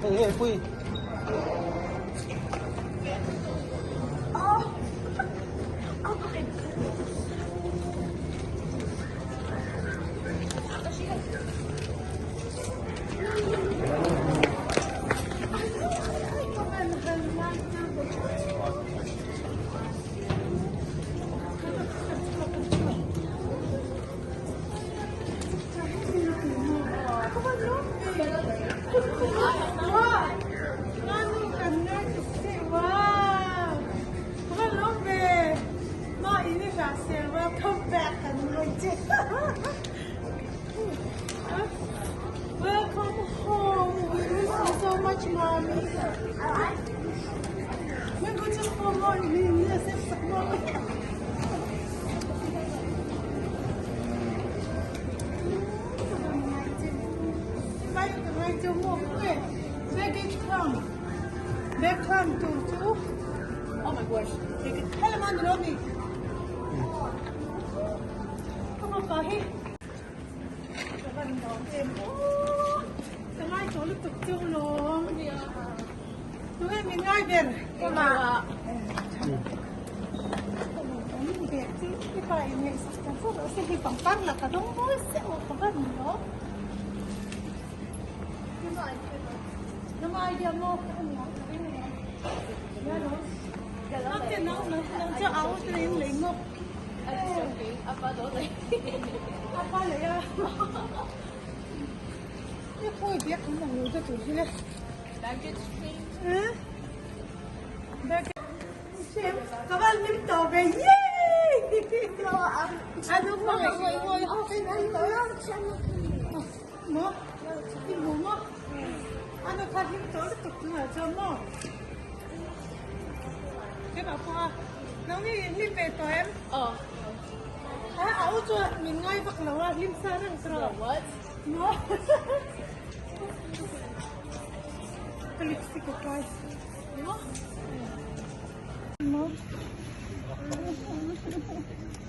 Hei hei pui. Welcome home. We miss you so much, mommy.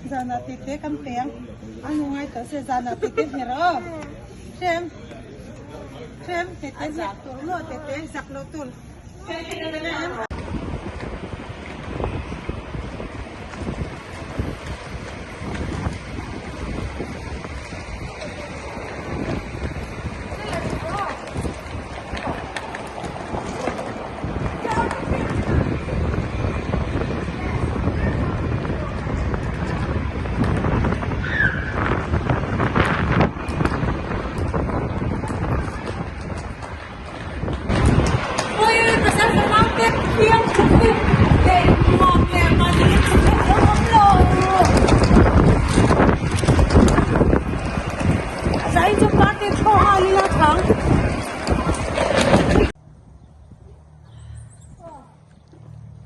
Zana te te kan peng anu ngai ta se zana te te hner aw hrem hrem te te hner tur maw te te zak lo tur hrem.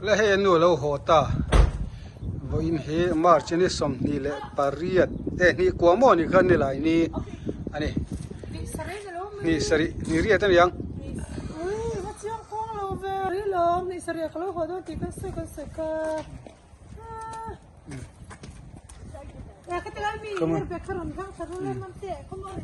Le hei a nu a lo haw ta vawiin hi march ni 28 eh hnih kua maw ni khan ni lai ni a ni hnih sarih hnih riat a ni ang. Come on.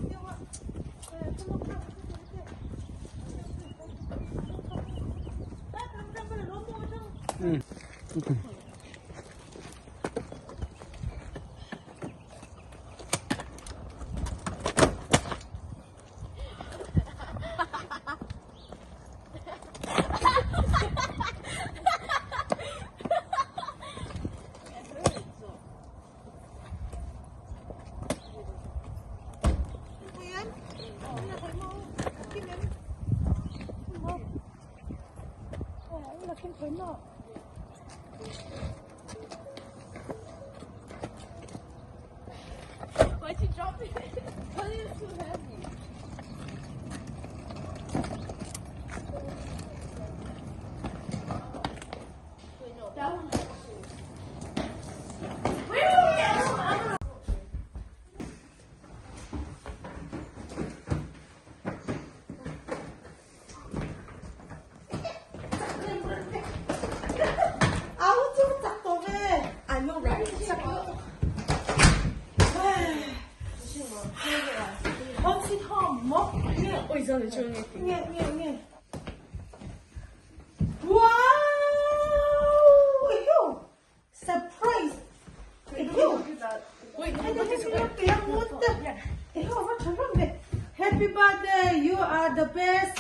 Happy birthday you are the best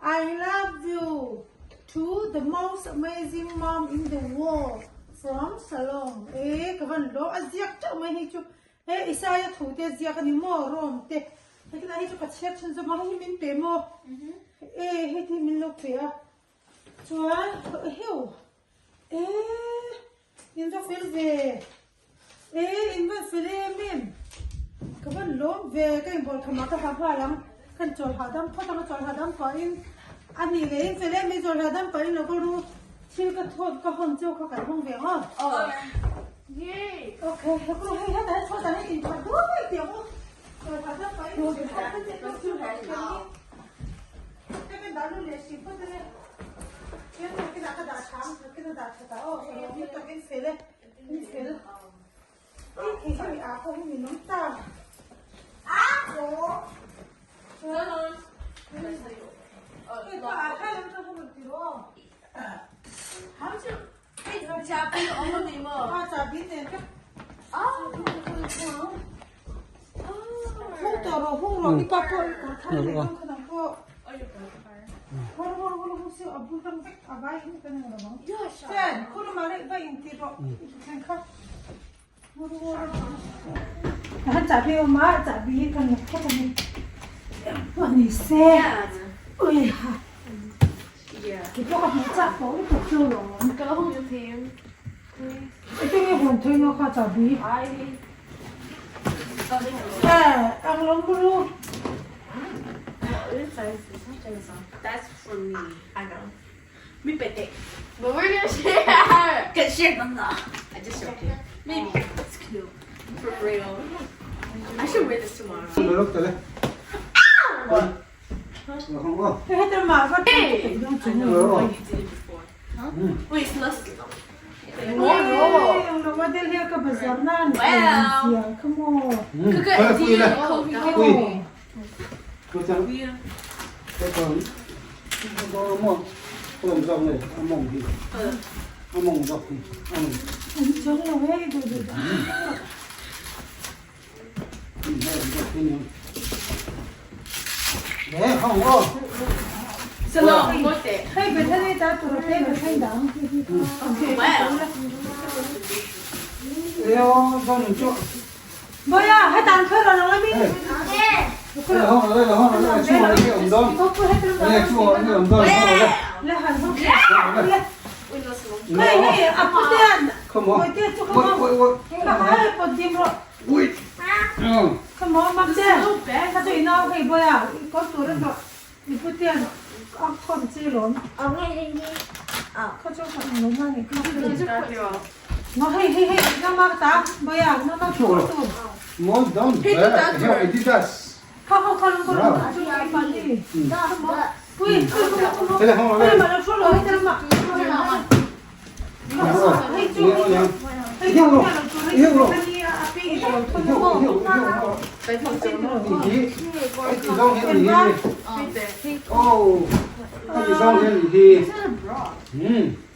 I love you to the most amazing mom in the world from Salom e ka van lo a ziak teuh mai hei chu he Isaiah thu te ziak a ni maw Rome te heti lai hi chu ka chhiat thin zawm a hei hi min pe maw e hei te hi min lo pe a chuan heu e in va fel ve e in va fel em em ka van lawm ve ka inbual khamah ka ha nghal ang ka inchawl hahdam phawt ang a chawl hahdam pahin a nih leh in fel em i chawl hahdam pahin lo ka ru thil ka thawt ka hawn chu kha kan hawng ve ang aw okay hei hetah hian chhuat ah hian inthat duai tih ang u chawl hahdam pahin That's for me. I know. Me pete. But we're gonna share. Get share. I just joking. Maybe it's cute. For real. I should wear this tomorrow. Wait, it's less.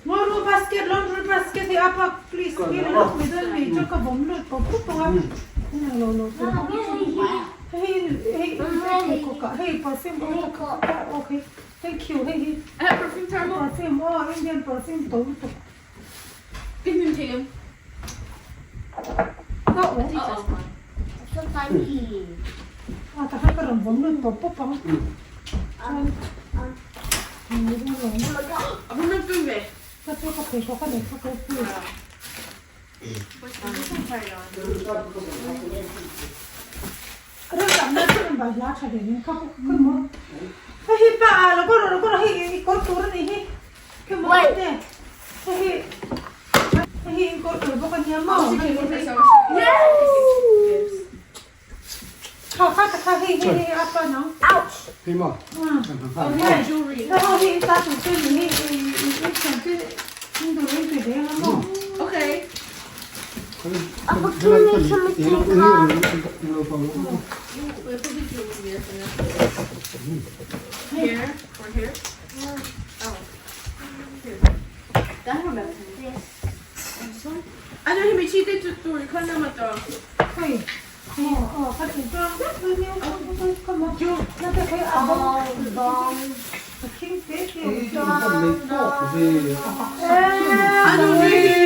Moru basket laundry basket hi apa please hi lo mi don mi chu ka bawm lut pawp pawp ang a lo lo hei hei hei perfume okay thank you hei hi perfume aw Indian perfume to lutuk a takha ka rawn bawm lut pawp pawp ang ka chu ka pheikhawk a nei kha ka pui Ram na chu in balhla tha ve nen kha khawi maw hei hi pa ah lo kawr lo kawr hei i kawr tur a nih hi khawi maw te hei hi hei hi in kawr tur bawk a nia maw hei kha kha ta kha hei hei hei a pa nang hei maw hei hei ta tur te ni hei i i thiam te in dur in pe ve ang a maw okay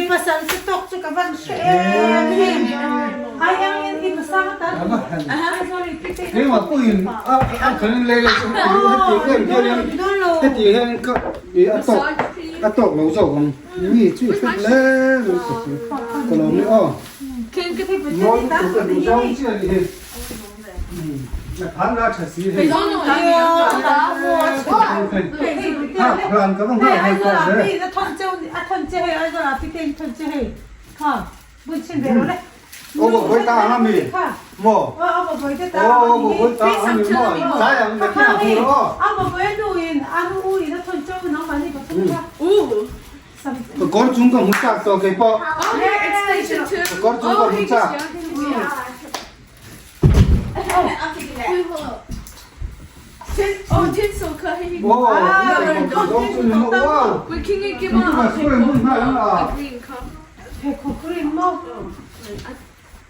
Pasal chu tawk chu ka van hre em em ai ang in i pasang atan Keimah pawhin a kan in lei chu heti hian ka a tawk a tawk lo zawk ang mi chu i hret hle ka lawm ni aw. Mawi lutuk a duh zawng chiah a nih hi. A phan la tha si hei. Ha hlan ka va nghal hal tawh ve. Aw bo boi ta ang a mi maw? Aw bo boi ta ang a mi maw? Tlai ang nakin ah hmu rawh aw. Ka kawr chung ka hmu chak tawh kei pawh. Ka kawr chung ka hmu chak.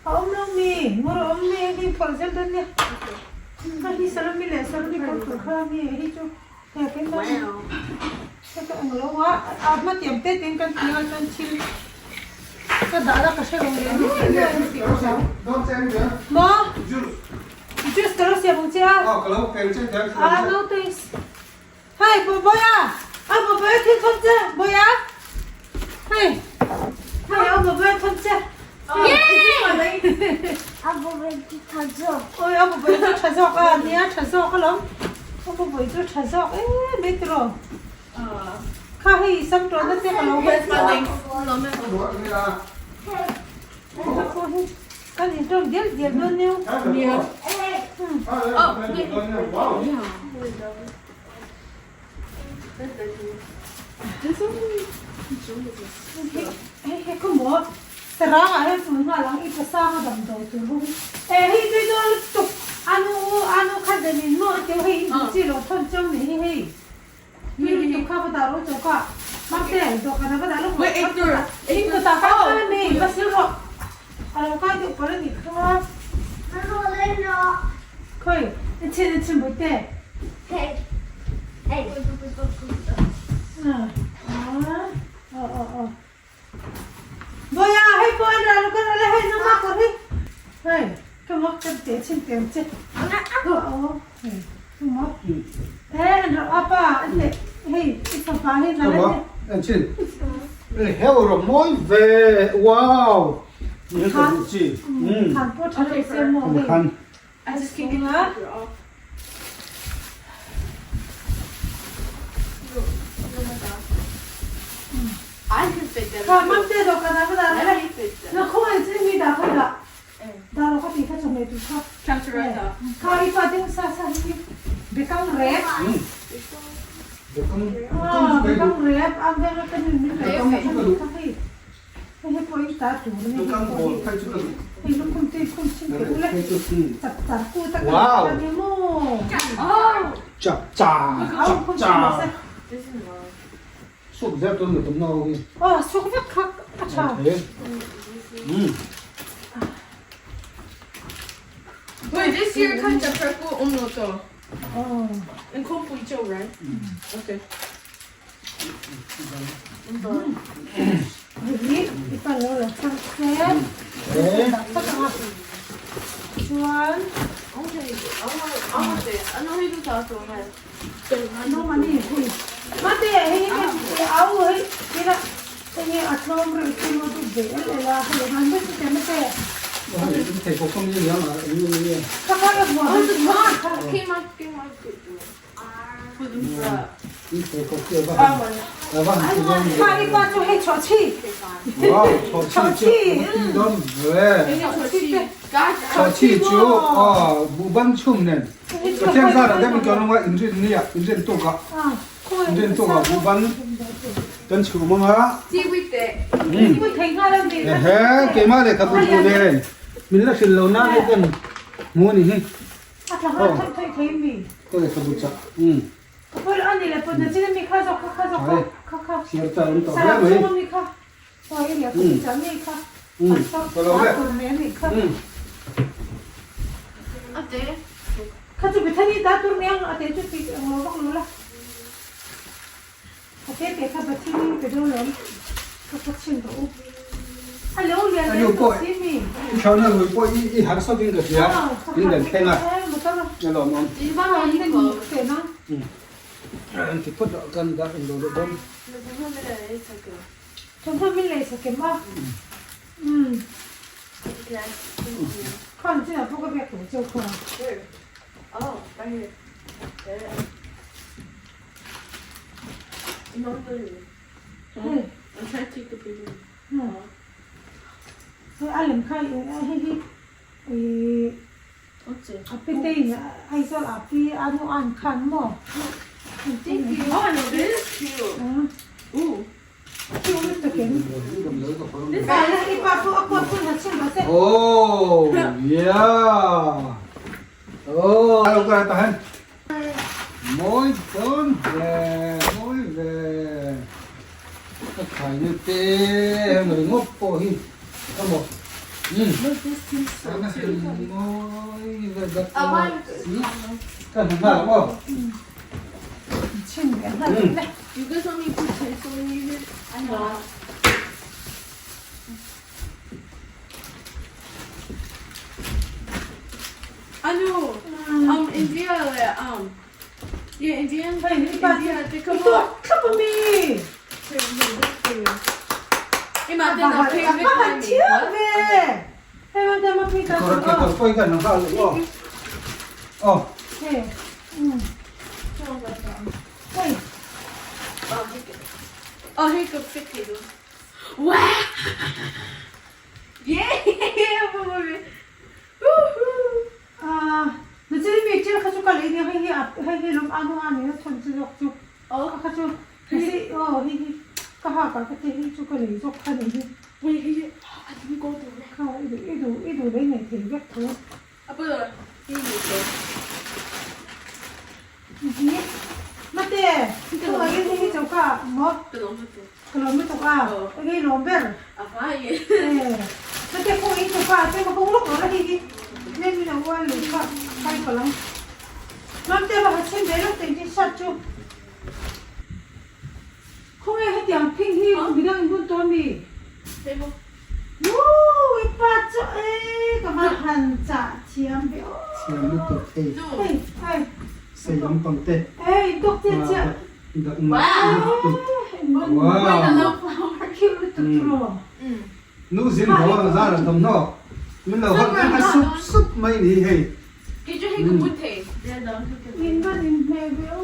A awm lo mi, ngawr a awm mi, hei phawrh zel dawn nia. Hei hi salami leh salami kawr tur kha a mi, hei chu hei a ken dawn a ni. Hei ka eng lo a, a hma tiam te te in kan ti a chuan thil ka dah la ka hre lo leh nuai nuai a tih ka hlau. Maw? Juice ka lo siam ang che a. Ah no thanks. Hei Bawia! A Bawia thil thawn che! Bawia! Hei! Hei a Bawia thawn che! A Bawia chu tha zawk. Oi a Bawia chu tha zawk a nia tha zawk alawm. A Bawia chu tha zawk em mai tiraw. Kha hei sam tawhna te ka lo hawn a. Kan intawm dial dial dawn nia. Hei hei khaw maw sarang ah hian tun nghal ang i pasang a damdawi tur ho hi eh hei tui dawn lutuk anu anu kha den in maw a teuh hei in duh chi lo thawn cheu nei hi hei tui lutuk kha va dah rawh choka mate dawhkan ah va dah lawk rawh in kawtah khan kal a mi va sil rawh a lo kai deuh palh a nih kha khawi chhin a chhin bawihte. Boya hei pawh an rah lo ka rawh le hei nangmah kawr hi hei ka maw ka teh chhin teh ang che aw hei ka maw he an rawh apa an teh hei i fapa hi nalh Ka maw en chhin heu rawh mawi ve wow ni ka duh chi khan pawh tha deuh se maw hei Kha mamte dawhkan ah va dah rawh le. Na khawngaih chu mi dah kha dah. Dah rawh ka ti kha chawhmeh tur kha. Kha i pa ding sa sa hi bekang rep. Bekang rep ang veng a ka nun min ngaih kha hei. Hei pawh in. ta tur a ni hei pawh hi hei lukhum te khum chhin teh ule chap char kut a kal a ni maw Chap char chap char suk vek tur ni tum na ho hi. Aw suk vek kha a tha. Wait, this year khan chapter ku um lo to. In khawmpui cheu right? Okay. Chuan mate hei au hei ila hei a tlawm reuh chu maw dup ve el el a hei han vek chu mate ka kha ka hmuh Kha i pa chu hei chawhchhi. Chawhchhi. Chawhchhi chu buhban chhum nen Pathian zarah deuh in kan awm a inrin nia inrin tuk ah inrin tuk ah buhban kan chhum ang a ehe keimah lehkhabu thu nen min la hrilh lo na hei ten hmu a ni hi. A tla nghal thaih thaih thei mi. Ka lehkha bu chak. Umm. Ka pawi a ni le pawt na chin a mi kha zawk kha kha zawk kha kha kha. Siar char an tawh hle mai. Sarang chung a mi kha. Pawi a lehkha bu chak ngei kha. Umm. Ka lo ve. Tur mai a nih kha. Umm. A te. Kha chu Bethany ta tur mai ang a te chu ti ang lo vak lo la. A te te kha Bethany pe dawn lawm. Ka kha chhin rawh u. A lo lian leh tawh si mi. I thlauhna lui pawh i har sawt in ka hria. In dan thleng a. A lawmawm. An ti phawt rawh kan dah in lo leh dawn. Thawmhnaw min lei sak em a. Umm. Khan chinah pawh ka biak tawh cheu kha. Hei a lem kha hei hi ih a pitei Aizawl ah pi a nu an khan maw Oh yeah oh hello ka ta hen Mawi dawn ve, mawi ve. Ka khaina te heng ringawt pawh hi ka maw. Umm. Ana heng mawi ve dak si. Ka hmu nghal ang aw. Umm. Anu, um, India le, um, yeah, Indian, India, te ka mo. Thlap a mi. Ima te na phe ve ka ni. Thiam ve. Hei ma te ma phe ka. Kor ke kor poi ka na ha lu o. Oh. Hey. Um. Hey. Oh, hey, ka fit ke do. Wow. Yeah. Na thil mi thil kha chu ka lei nia hei hi hei hi lawm anu a nia chhan chu zawk chu kha kha chu hei aw hei hi ka hak ah ka ti hei chu ka lei zawk kha ni hi kha i duh i duh i duh lei nei thei vek tho Mate tunah hian hei hi choka ah maw Ka lawm lutuk a, enge i lawm ber? Mate khaw in choka ah chuan ka hung lawk lo la hei hi tlem in a ual lui kha kai palh ang. Mamte va ha chhin ve lawk teh in t-shirt chu. Khawnge hetiang phing hi midang in bun tawh ami? Woo i pa chu e ka va han chah thiam ve aw. Thiam lutuk hei. Hei hei. Sei lampang te. Ei in tawk chiah chiah. Dak lutuk. Wow. A cute lutuk tiraw. Nu zin haw ang zar an thawmhnaw min lo hawn kha sup sup mai ni hei. Kei chu hei ka put thei. In van in hmeh ve aw.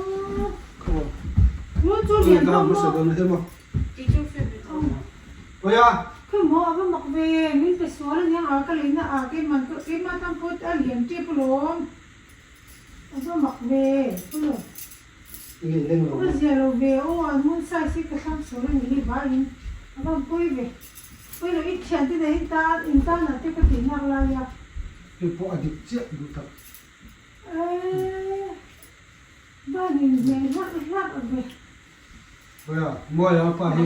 Nu chu lian hlawm maw. Kei chu favorite. Oia. Khawi maw a va mak ve min pe sual ania a ka leina a keimah keimah tan pawh a lian tep alawm a va mak ve pawh. Ka zia lo ve aw an hmun size hi ka thlang sual a ni hi vaiin a van pawi ve. Pawilo i thian te nen in tan in tan ah te ka tih nak lai a. Hei pawh a dik chiah duh tak. Eee ban in hmeh hlak hlak ve. Khawiah mawi ang pa hi.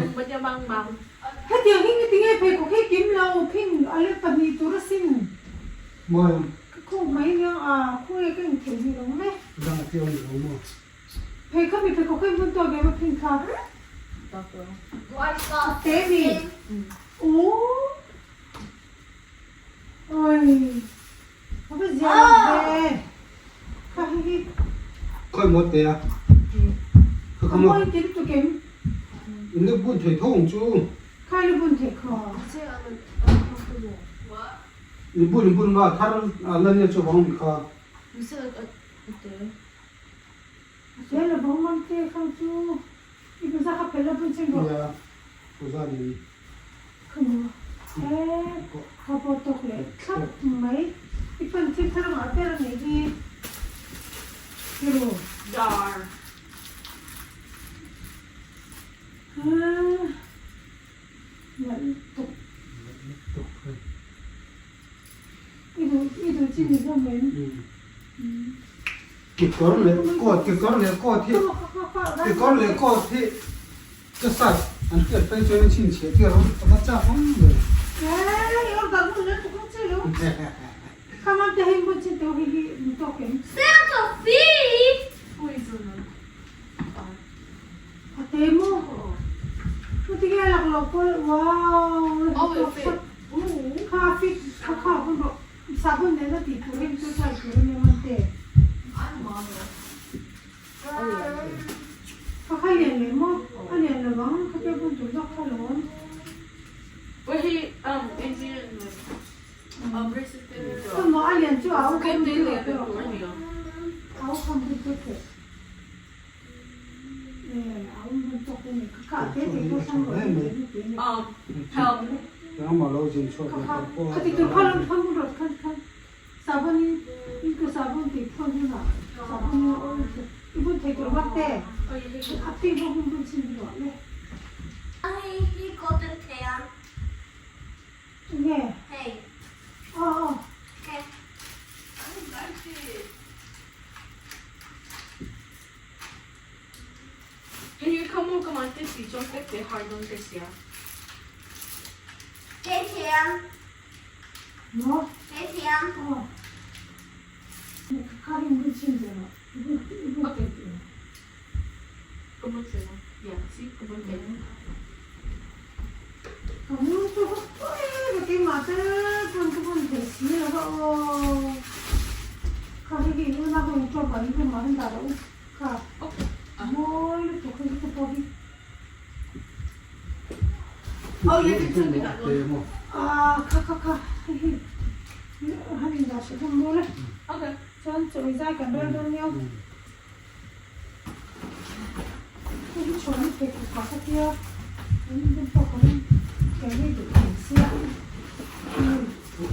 Hetiang hi nge tinge pheikhawk hi kim lo phing a let pahnih tur asin. Mawi ang. Ka khawk mai nia a khawnge ka intheih ni lo me. Dang a tiu ni lo maw. Phei kha mi pheikhawk hi hmun tawk ve maw phing kha. A te mi. Ooh. Oi. A va zia lo ve. Kha hi hi. Khawi maw te a. Kha kha maw. A mawi ti lutuk em? In la bun thei tho ang chu. Kha i la bun thei kha. In bun in bun ma thar a la nia chu vang ni kha. A te la bang mang te khang chu. I puza kha pel la bun chen rawh. Nia puza ni. Kha maw. Ee kha pawh tawk leh thlap mai. I pan thil thar ngah ber a nih hi. Hero. Dar. Haa. Nalh lutuk. Nalh lutuk hei. I duh i duh chi ni hlawm em? Kekawr leh coat kekawr leh coat hi kekawr leh coat hi ka size an hriat phei chuan in chhinchhiah tir ang a va chak awm ve. Eii i order hmun leh tuk ang che lo. Kha mam te hei hmun chin teuh hei hi ni tawk em? A te maw? Matinge a lak loh pawl wow kha fit kha kha hun rawh sabun nen a tih tur em chu try tur a nia man te kha kha lian leh maw a lian lo ang kha te bun tur zawk kha lawm. Chumah a lian chu a au kham bik rawh a au kham bik vek teh. Hei hi kha maw ka man te si chuan pek te har dawn te sia.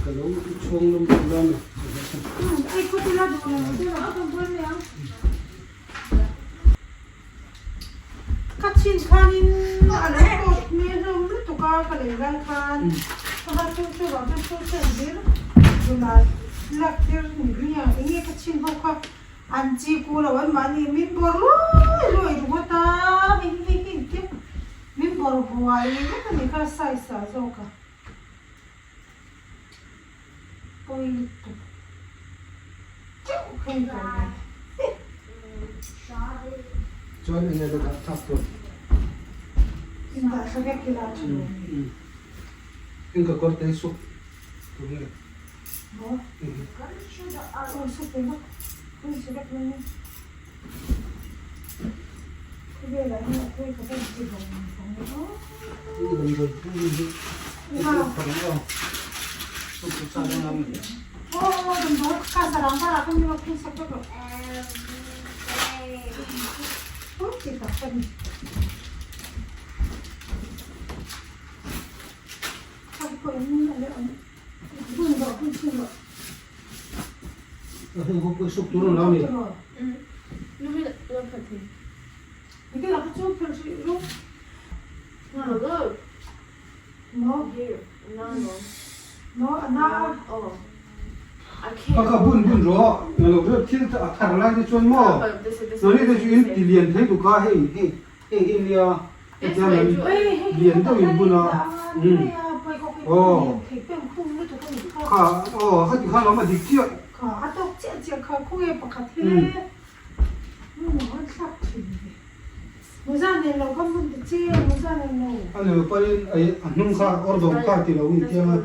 Ka lo chhawng lam lam lam a. Ka chhin khanin a lo kawt hmel hlawm lutuk a, ka lei lai khan ka ha chu chu vang chuan chu chu an zir tunah lak tir ni nia eng nge ka chhin ho kha an chi ku lo an mahni min bawr luai luai ringawt a hei hi hei hi engtin min bawr buai vek a ni kha size ah zawk a pawi lutuk teuh kha in tawh mai. Chuan enge ka dah thlak tur? In dah thla vek ila tha lo ni. Eng ka kawr te hi suk tur nge? Maw? Aw suk ve lawk. Khawi su vek mai ni. Khawvelah hian a khawi ka va inti vawng vawng e aw. Aw damdawi ka sarang varah khan min lo phun sak vek rawh. Aw ti tak ka ni. Kha hi pawh in a leh awm. Bun rawh bun chhin rawh. Kha kha bun bun rawh na lo reuh thil a thar lai te chuan maw nani te chu in ti lian thei tuk a hei hei hei hi nia hetiang an lian deuh in bun a umm aw kha aw khati khan a awm a dik chiah. A nilo pahin a hnung kha awr dawm kha ti lo in tiang a.